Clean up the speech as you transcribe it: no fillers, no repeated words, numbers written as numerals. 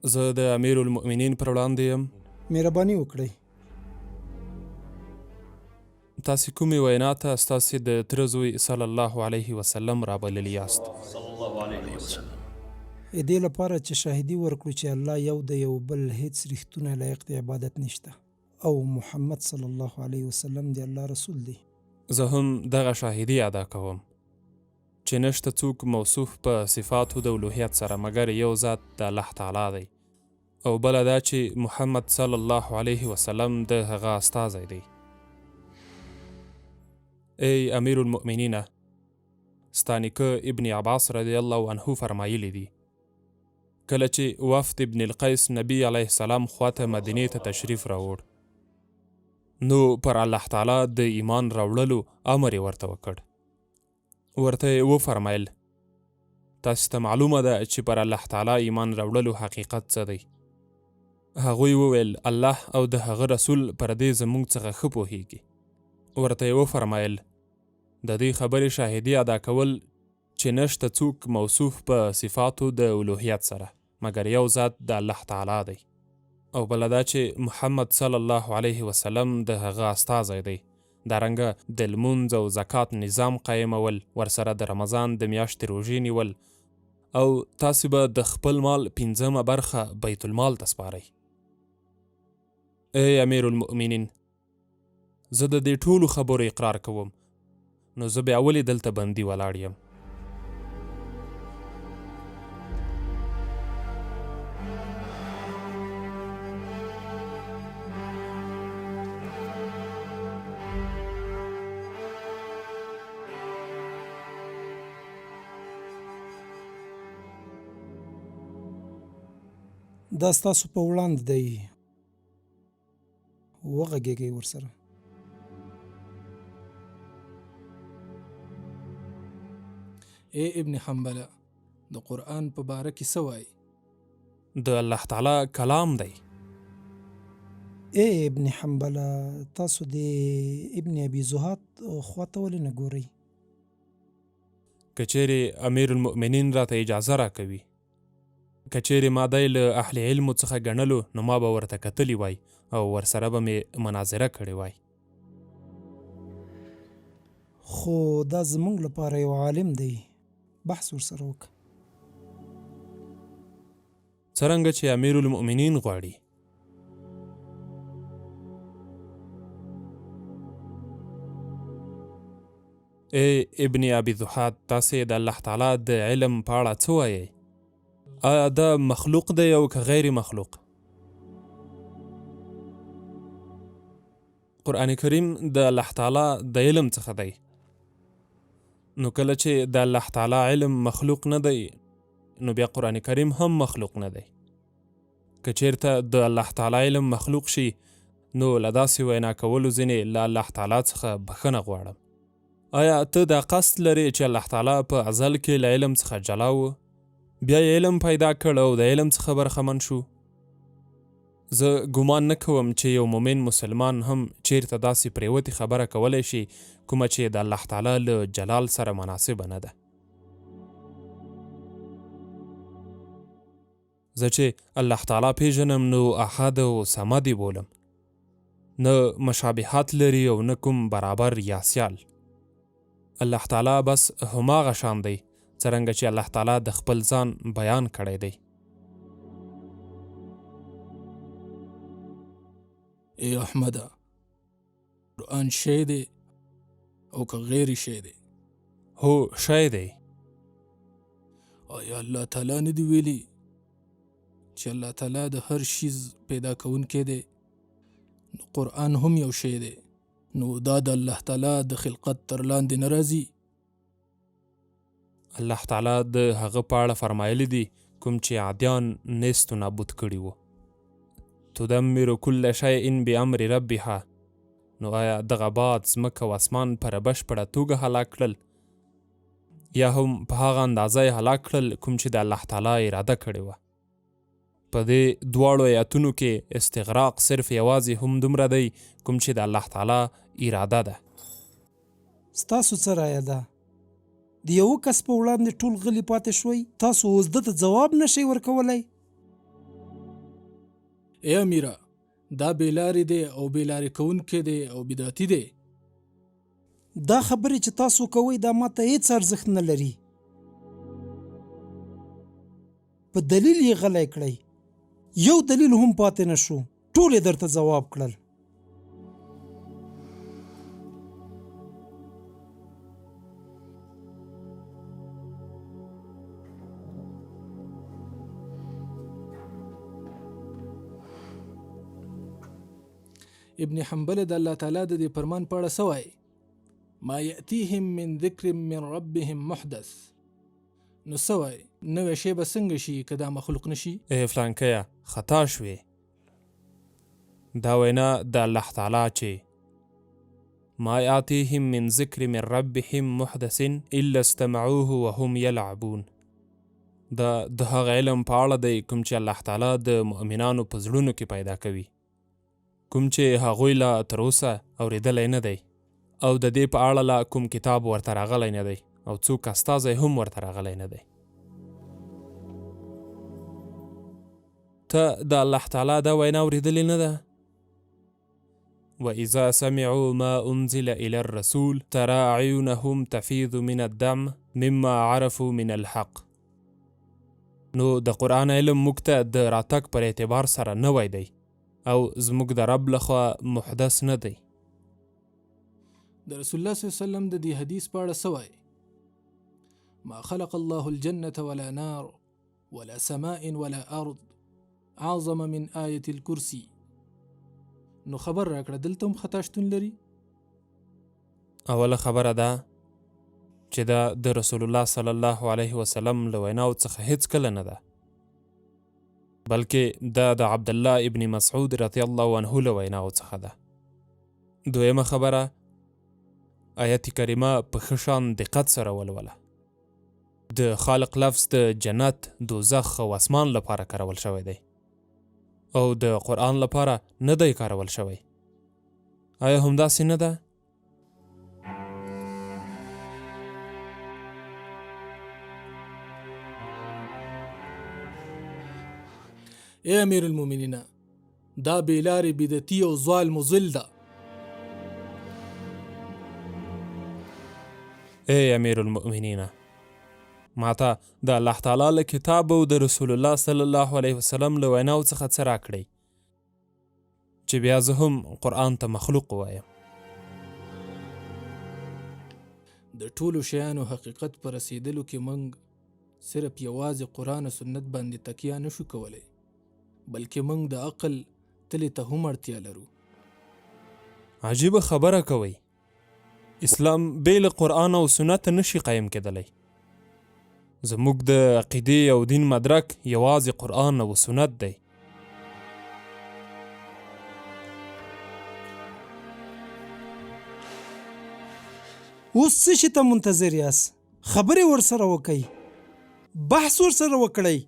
زه د امیرالمؤمنین پر وړاندې یم. مهرباني وکړئ. تاسې کومې وینا ته ستاسې د تره زوی صلی الله علیه وسلم رابللي یاست؟ د دې لپاره چې شاهدي ورکړو چې الله یو دی او بل هیڅ رښتونی لایق د عبادت نشته او محمد صلی الله علیه وسلم د الله رسول دی. زه هم دغه شاهدي ادا کوم چې نشته څوک موصوف په صفاتو د الوهیت سره مګر یو ذات د الله تعالی دی او بله دا چې محمد صلی الله علیه وسلم د هغه استازی دی. ای امیر المؤمنینه! ستا نیکه ابن عباس رضی الله عنه فرمایلی دي، کله چې وفد ابن القیس نبی علیه السلام خواته مدینې ته تشریف راوړ نو پر الله تعالی د ایمان راوړلو امر یې ورته وکړ. ورته یې وفرمایل، تاسې ته معلومه ده چې پر الله تعالی ایمان راوړلو حقیقت څه دی؟ هغوی وویل، الله او د هغه رسول پر دې زموږ څخه ښه پوهیږي. ورته یې وفرمایل، د دې خبرې شاهدي ادا کول چې نشته څوک موصوف په صفاتو د الوهیت سره مګر یو ذات د الله تعالی دی او بله دا چې محمد صلی الله علیه وسلم د هغه استازی دی، دارنګه د لمونځ او زکات نظام قایمول، ورسره د رمضان د میاشتې روژې نیول او تاسې به د خپل مال پنځمه برخه بیت المال ته سپارئ. ای امیرالمؤمنین! زه د دې ټولو خبرو اقرار کوم، نو زه بیا ولې دلته بندي ولاړ یم؟ دا ستاسو په وړاندې دی. وغږېږئ ورسره. اې ابن حنبله! د قرآن په باره کې څه وایې؟ د الله تعالی کلام دی. اې ابن حنبله! تاسو د ابن ابي زهاد خوا ته ولې نه ګورئ؟ که چېرې امیرالمؤمنین راته اجازه راکوي. که چېرې ما دی له اهل علمو څخه ګڼلو نو ما به ورته کتلي وای او ورسره به مې مناظره کړې وای. خو دا زموږ لپاره یو عالم دی، بحث ورسره وکړه. څرنګه چې امیرالمؤمنین غواړي. ای ابن ابي ضحاد تاسې د الله تعالی د علم په اړه څه وایئ؟ آیا دا مخلوق دی او که غیر مخلوق؟ قرآن کریم د الله تعالی د علم څخه دی نو کله چې د الله تعالی علم مخلوق نه دی نو بیا قرآن کریم هم مخلوق نه دی که چیرته د الله تعالی علم مخلوق شي نو له داسې وینا کولو ځینې له الله تعالی څخه بښنه غواړم. آیا ته دا قصد لرې چې الله تعالی په ازل کې له علم څخه جلا و، بیا یې علم پیدا کړ او د علم څخه برخمن شو؟ زه ګومان نه کوم چې یو مؤمن مسلمان هم چیرته داسې پریوتې خبره کولی شي کومه چې د الله تعالی له جلال سره مناسبه نه ده. زه چې الله تعالی پیژنم نو احد او صمد یې بولم، نه مشابهت لري او نه کوم برابر یا سیال. الله تعالی بس هماغه شان دی څرنګه چې الله تعالی د خپل ځان بیان کړی دی. ای احمده! قرآن شی دی او که غیر شی دی؟ هو شی دی. آیا الله تعالی نه دی ویلي چې الله تعالی د هر شیز پیدا کوونکی دی؟ نو قرآن هم یو شی دی، نو دا د الله تعالی د خلقت تر لاندې نه راځي؟ الله تعالی د هغه په اړه فرمایلی دي کوم چې عادیان نیست و نابود کړي وو تدمر کل شیء بامر ربها نو آیا دغه باد ځمکه او اسمان پر بشپړه توګه هلاک کړل یا هم په هغه اندازه یې هلاک کړل کوم چې د الله تعالی اراده کړې وه په دې دواړو ایتونو کې استغراق صرف یوازې هم دومره دی کوم چې د الله تعالی اراده ده. ستاسو څه رایه ده؟ د یوه کس په وړاندې ټول غلي پاتې شوئ؟ تاسو اوس ده ته ځواب نه شئ ورکولای؟ ای امیره! دا بې لارې دی او بې لارې کوونکی دی او بدعتي دی. دا خبرې چې تاسو کوئ دا ماته هېڅ ارزښت نه لري. په دلیل یې غلی کړئ. یو دلیل هم پاتې نه شو، ټول یې درته ځواب کړل. ابن حنبل د الله تعالی د دې فرمان په اړه څه وایي؟ ما یأتیهم من ذکر من ربهم محدث. نو څه وایي؟ نوی شی به څنګه شي که دا مخلوق نه شي؟ ای فلانکیه خطا شوې، دا وینا د الله تعالی چې ما یاتیهم من ذکر من ربهم محدث الا استمعوه وهم یلعبون دا د هغه علم په اړه دی کوم چې الله تعالی د مؤمنانو په زړونو کې پیدا کوي کوم چې هغوی لا تر اوسه اورېدلی نه دی او د دې په اړه لا کوم کتاب ورته راغلی نه دی او څوک استازی هم ورته راغلی نه دی. ته د الله تعالی دا وینا اورېدلې نه ده؟ وإذا سمعوا ما أنزل إلى الرسول ترى أعينهم تفيض من الدم مما عرفوا من الحق نو د قرآن علم موږ ته د راتګ پر اعتبار سره نوی دی او زموږ د رب لخوا محدث نه دی. د رسول الله صلی الله علیه وسلم د دې حدیث په اړه څه وایې؟ ما خلق الله الجنة ولا نار ولا سماء ولا ارض اعظم من آیة الكرسي. نو خبر راکړه دلته هم خطا شتون لري؟ اوله خبره دا چې دا د رسول الله صلی الله علیه وسلم له ویناو څخه هیڅ کله نه ده، بلکې دا د عبدالله ابن مسعود رضی الله عنه له ویناو څخه ده. دویمه خبره، آیت کریمه په ښه شان دقت سره ولوله. د خالق لفظ د جنت، دوزخ او اسمان لپاره کارول شوی دی او د قرآن لپاره نه دی کارول شوی. آیا همداسې نه ده؟ ای امیر المؤمنینه دا بې لارې بدعتي او ضال مضل ده. ای امیر المؤمنینه ماته د الله تعالی له کتاب او د رسول الله صلی الله علیه وسلم له ویناو څخه څه راکړئ چې بیا زه هم قرآن ته مخلوق ووایم. د ټولو شیانو حقیقت په رسیدلو کې موږ صرف یوازې قرآن او سنت باندې تکیه نشو کولی، بلکې موږ د عقل تلې ته هم اړتیا لرو. عجیبه خبره کوئ، اسلام بې له قرآن او سنته نه شي قایم کېدلی. زموږ د عقیدې او دین مدرک یوازې قرآن او سنت دی. اوس څه شي ته منتظر یاست؟ خبرې ورسره وکړئ، بحث ورسره وکړئ.